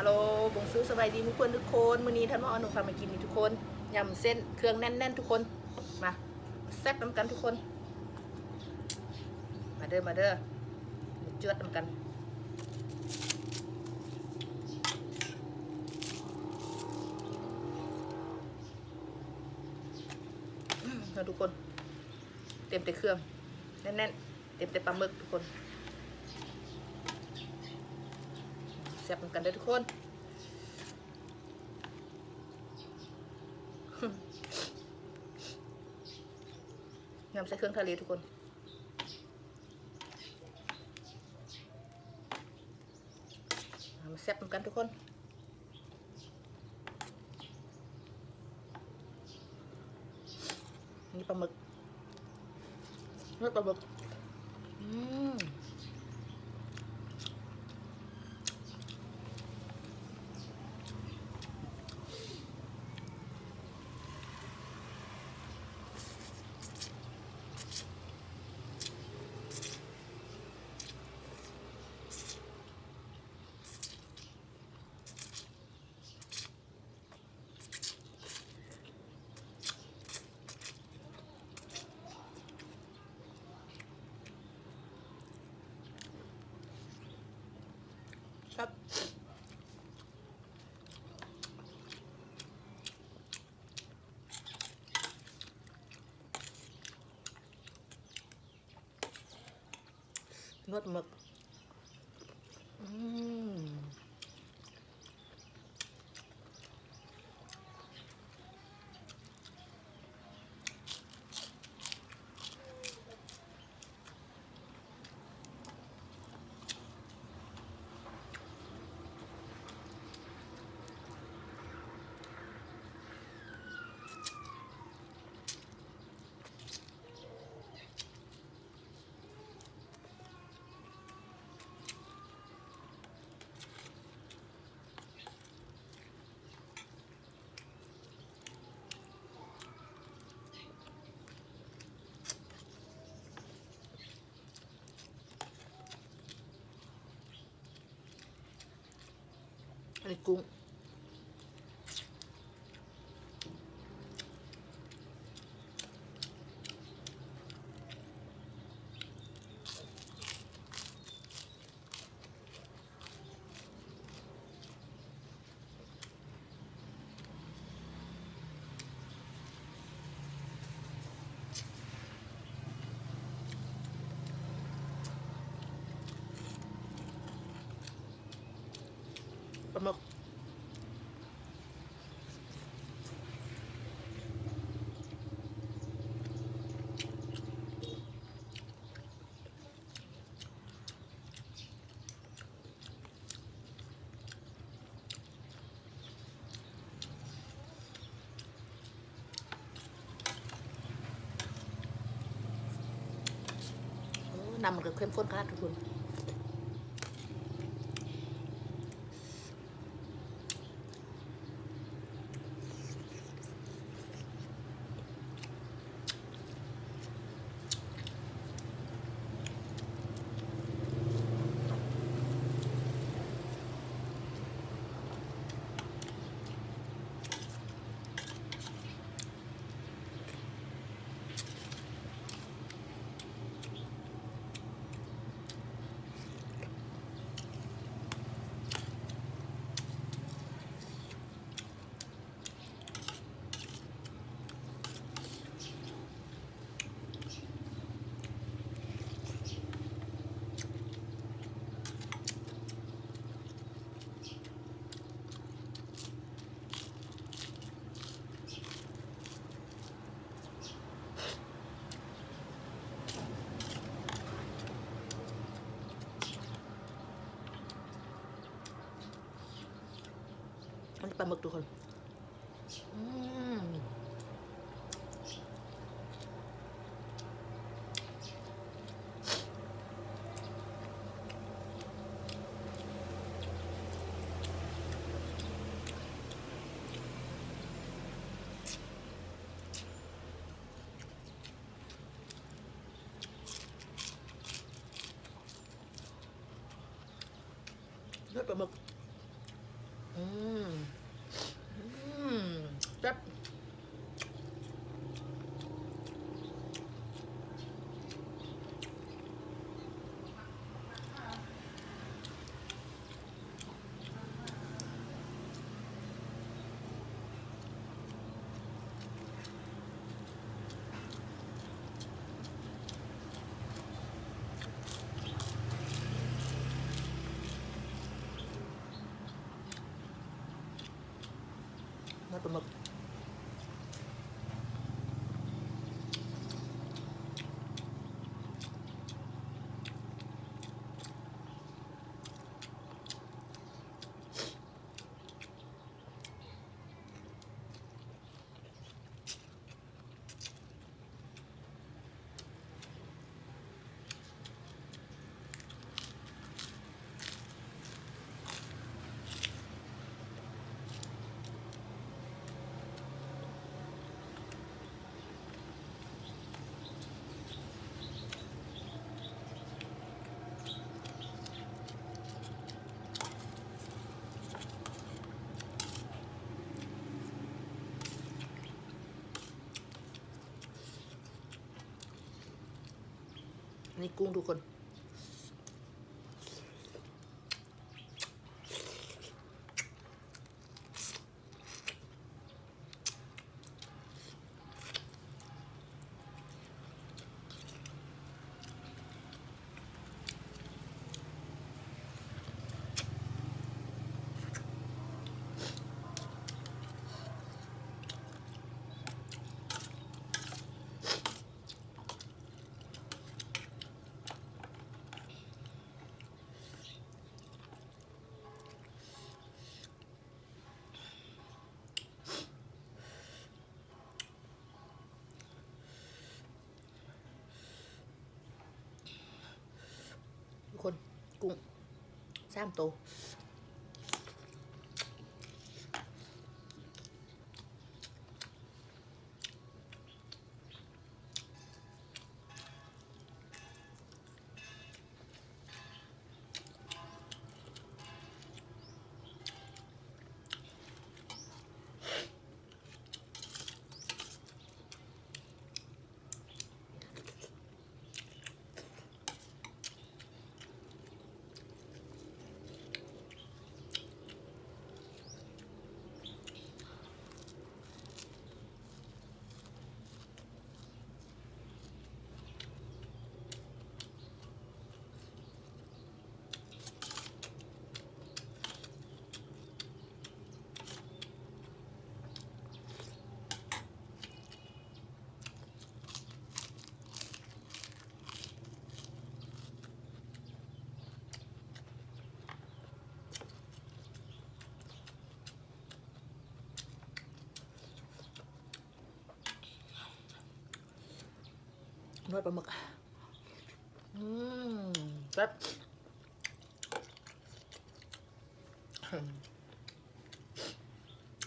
ໂອ ບົງຊູ ສະບາຍດີໝູ່ເພື່ອນທຸກຄົນ. ມື້ນີ້ທ່ານໝໍອານຸພາມາກິນນີ້ທຸກຄົນ, ຍຳເສັ້ນເຄື່ອງແໜ້ນໆ ທຸກຄົນ. ມາແຊບນຳກັນທຸກຄົນ. ມາເດີ ມາເດີ ມາຈວດນຳກັນ. ເນາະທຸກຄົນ, ເຕັມແຕ່ເຄື່ອງແໜ້ນໆ ເຕັມແຕ່ປາໝຶກທຸກຄົນ. ແຊບນຳກັນເດີທຸກຄົນ. ຍຳໃສ່ເຄື່ອງທະເລທຸກຄົນ. ມາແຊບນຳກັນທຸກຄົນ. ນີ້ປາໝຶກ ເນື້ອປາໝຶກ. ອືມ. ແຊບ. ເນື້ອໝຶກ. ອືມ. ອັນນີ້ກຸ້ງ. ປາໝຶກ. ໂອ້ ນ້ຳມັນກໍເຂັ້ມຂຸ້ນຂະໜາດທຸກຄົນ. ອັນນີ້ປາໝຶກທຸກຄົນ. ອືມ. ເນື້ອປາໝຶກ. ອືມ ອືມ ແຊບ. ໜ້າປາໝຶກ. ນີ້ກຸ້ງທຸກຄົນ. ທຸກຄົນ ກຸ້ງສາມໂຕ. ໜວດປາໝຶກ ອືມ ແຊບ.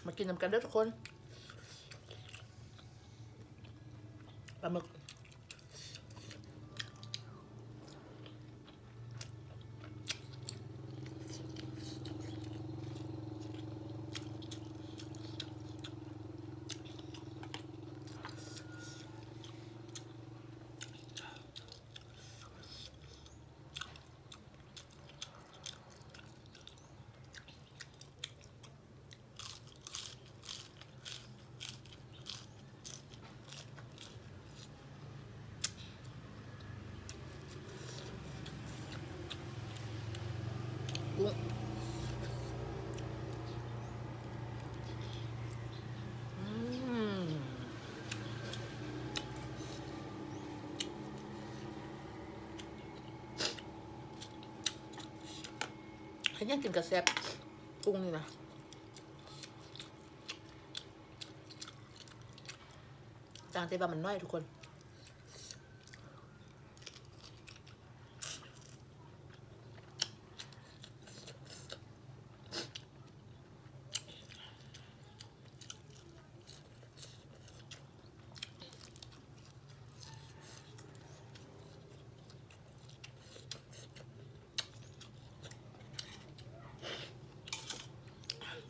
ມາກິນນຳກັນເດີ້ທຸກຄົນ ປາໝຶກ. ກຸ້ງ ອືມ ໃຜຍັງກິນກະແຊບ ກຸ້ງນີ້ນະ. ຕ່າງແຕ່ວ່າມັນນ້ອຍທຸກຄົນ. ອ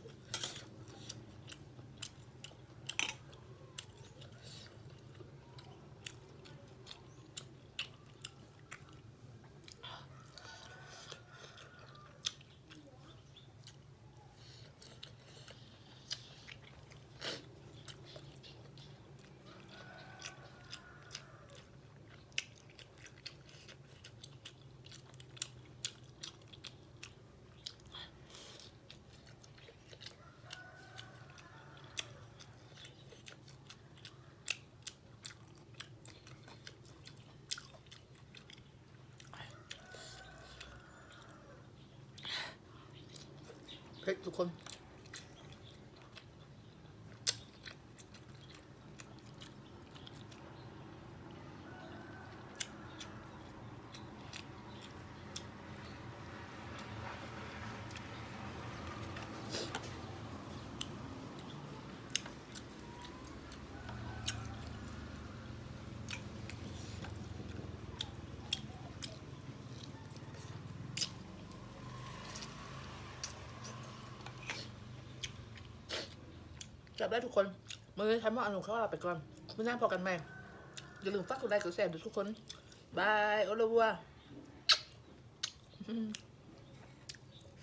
ເຜັດທຸກຄົນ. ແຊບເດີທຸກຄົນ. ມື້ນີ້ທຳມາອະນຸເຂົ້າລາໄປກ່ອນ. ມື້ໜ້າພໍ້ກັນໃໝ່. ຢ່າລືມຝາກກົດໄລກົດແຊເດີທຸກຄົນ. ບາຍ. Au revoir.